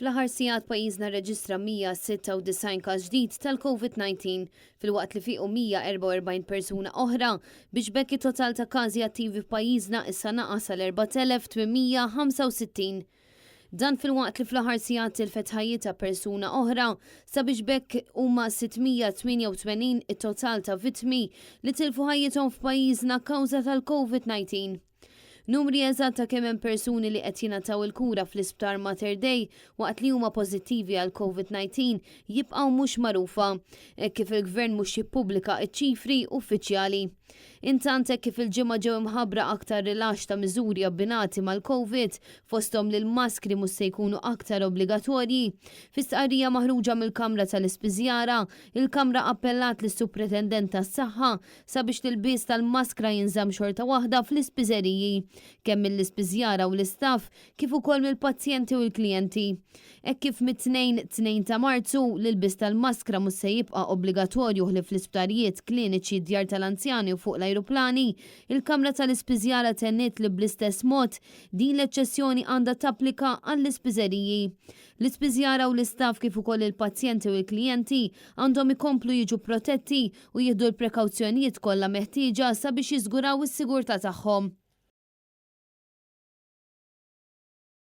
Fl-aħħar sigħat pajjiżna rreġistra 196 każ ġdid tal-Covid-19 filwaqt li fiequ 144 persuna oħra biex b'hekk it-total ta' każi attivi f'pajjiżna issa naqas għal 4,865. Dan filwaqt li fl-aħħar sigħat tilfet ħajjitha persuna oħra sabiex b'hekk huma 688 it-total ta' vittmi li tilfu ħajjithom f'pajjiżna kawża tal-Covid-19. Numri eżatt ta' kemm hemm persuni li qed jingħataw il-kura fl-Isptar Mater Dei waqt li huma pożittivi għal Covid-19 jibqgħu mhux magħrufa, hekk kif il-Gvern mhux jippubblika ċ-ċifri uffiċjali. Intant hekk kif il-Ġimgħa ġew imħabbra aktar rilaxx ta' miżuri abbinati mal-Covid, fosthom li l-maskri mhux se jkunu aktar obbligatorji, fi stqarrija maħruġa mill-Kamra tal-Ispiżjara, il-Kamra appellat lis-Supretendent tas-Saħħa sabiex l-ilbies tal-maskra jinżamm xorta waħda fl-ispiżeriji, kemm mill-ispiżjara u l-istaff kif ukoll mill-pazjenti u l-klijenti. Hekk kif mit-Tnejn, 2 ta' Marzu, l-ilbies tal-maskra mhux se jibqa' obbligatorju ħlief fl-isptarijiet, kliniċi, djar tal-anzjani u fuq l-ajruplani, il-Kamra tal-Ispiżjara tenniet li bl-istess mod din l-eċċessjoni għandha tapplika għall-ispiżeriji. L-ispiżjara u l-istaff kif ukoll il-pazjenti u l-klijenti għandhom ikomplu jiġu protetti u jieħdu l-prekawzjonijiet kollha meħtieġa sabiex jiżguraw is-sigurtà tagħhom.